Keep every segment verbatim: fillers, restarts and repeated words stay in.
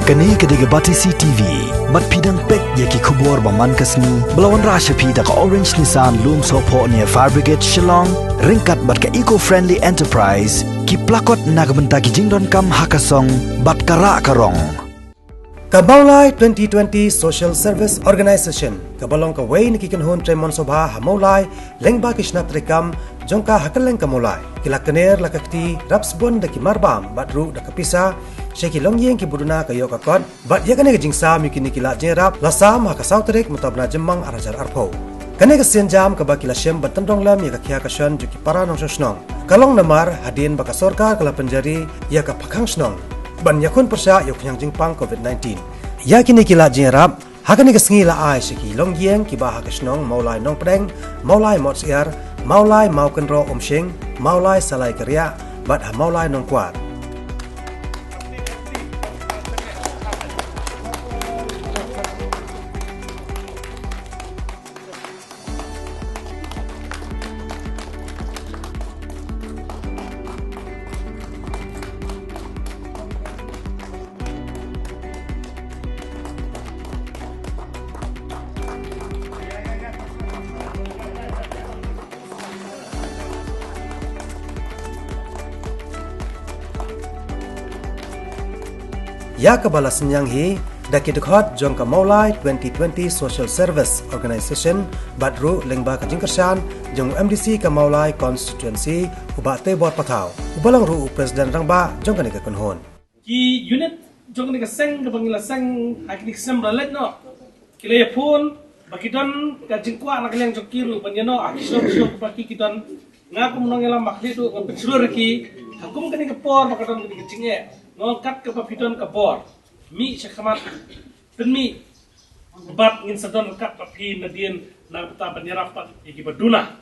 Kane ka dei ka Batesi T V, bad phi dang peit ïa ki khubor ba man ka sngi, ba la wanrah sha phi da ka Orange Nissan Lumsohphoh near Fire Brigade Shillong, ryngkat bad ka Eco Friendly Enterprise, ki plakot na ka bynta ki jingdonkam ha ka song, bad ka rah ka rong. Ka Mawlai twenty twenty Social Service Organisation, kaba long kawei na ki kynhun trei mon sobha ha Mawlai, lyngba ki shnat treikam jong ka ha kylleng ka Mawlai, ki la kner la ka kti, rap sbun da ki marbam, bad ruh da ka pisa, sha ki longïing kiba duna ka ïoh ka kot, bad ïa kane ka jingsam ïa kine ki lad jingïarap, la sam ha ka saw tarik mynta u bnai Jymmang ar hajar arphew. Kane ka sienjam kaba ki la shim ban tyndong lem ïa ka khia ka shon jong ki para nongshong shnong, ka long namar hadien ba ka sorkar ka la pynjari ïa ka phakhang shnong ban ïakhun pyrshah ïa u khñiang jingpang covid nineteen. Ïa kine ki lad jingïarap ha kane ka sngi la ai sha ki longïing kiba ha ka shnong Mawlai Nongpdeng, Mawlai Motsyiar, Mawlai Mawkynroh Umshing, Mawlai Salai Kariah, bad ha Mawlai Nongkwar. Ïa kaba la synñiang hi da ki dkhot jong ka Mawlai twenty twenty Social Service Organisation, bad ruh lyngba ka jingkyrshan jong u M D C ka Mawlai Constituency, u Bah Teibor Pathaw, uba long ruh u President Rangbah jong kane ka kynhun. Ki unit jong kane ka seng kaba ngi la seng ha kine ki snem ba la leit noh, ki la ïaphone ba ki don ka jingkwah na ka liang jong ki ruh ban ïanoh ha ki shnong shnong ba ki ki don. Nga kum u nongïalam ba khlem duh nga pynshlur ïa ki ha kum kane ka por ba ka don kane ka jingeh. Nga ong kat kaba phi don ka bor, mih sha khmat, pynmih, bad ngin sa don ryngkat bad phi nadien na ka bynta ban ïarap bad ïa kiba duna.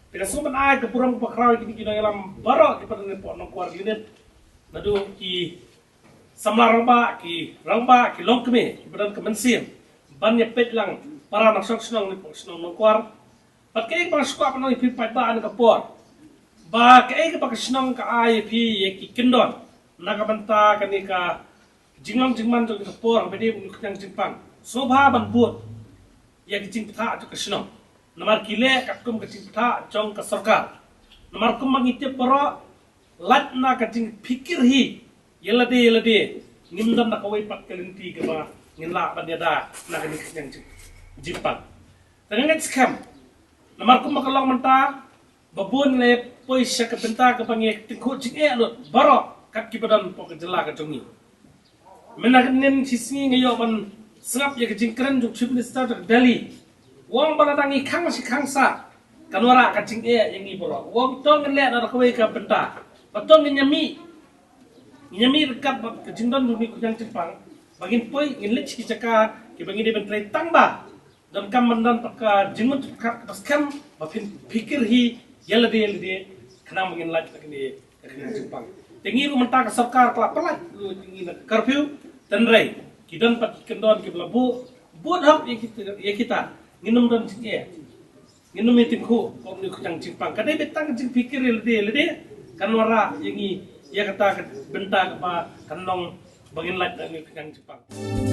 Te nga sngewbha ban ai ka burom kaba khraw ïa kine ki nongïalam baroh kiba don hapoh Nongkwar unit, naduh ki samla rangbah, ki rangbah, ki longkmie kiba don ka mynsiem ban ïa peit lang para nongshong shnong hapoh shnong Nongkwar. Bad kaei kaba nga sngewkwah ban ong ïa phi paidbah ha kane ka por, ba kaei kaba ka shnong ka ai ïa phi ïa ki kyndon na ka bynta kane ka jinglong jingman jong ka por ba dei u khñiang jingpang, sngewbha ban bud ïa ka jingpyntha jong ka shnong. Namar ki leh katkum ka jingpyntha jong ka sorkar. Namar kumba ngi tip baroh, lait na ka jingpikir hi ïa lade ïa lade, ngim don da kawei pat ka lynti kaba ngin lah ban ïada na kane ka khñiang jing, jingpang. Te nga ngeit skhem, namar kumba ka long mynta, ba bun la poi sha ka bynta kaba ngi tyngkhuh jingeh lut baroh kat kiba don hapoh ka jylla ka jong ngi. Mynta ka nien shi sngi nga ïoh ban sngap ïa ka jingkren jong u Chief Minister jong Delhi. U ong ba lada ngi khang shi khang sah, kan wanrah ka jingeh ïa ngi baroh. U ong to ngin leh na kawei ka bynta, ba to ngin ïa mih, ngin ïa mih ryngkat bad ka jingdon jong une u khñiang jingpang, ba ngin poi ngin leit sha ki jaka kiba ngi dei ban trei tang ba donkam ban don pat ka jingmut jingpyrkhat kaba skhem, ba phin pyrkir hi ïa lade ïa lade, khnang ba ngin lait na kane ka khñiang jingpang. Te ngi ruh mynta ka sorkar ka la pynlait ruh ïa ngi na ka curfew, hynrei ki don pat ki kyndon kiba la buh, bud hok ïa kita, ïa kita, ngin ym don jingeh, ngin ym ïa tyngkhuh kum une u khñiang jingpang. Ka dei beit tang ka jingpikir ïa lade ïa lade, kan wanrah ïa ngi ïa kata ka bynta kaba kan long ba ngin lait na une u khñiang jingpang.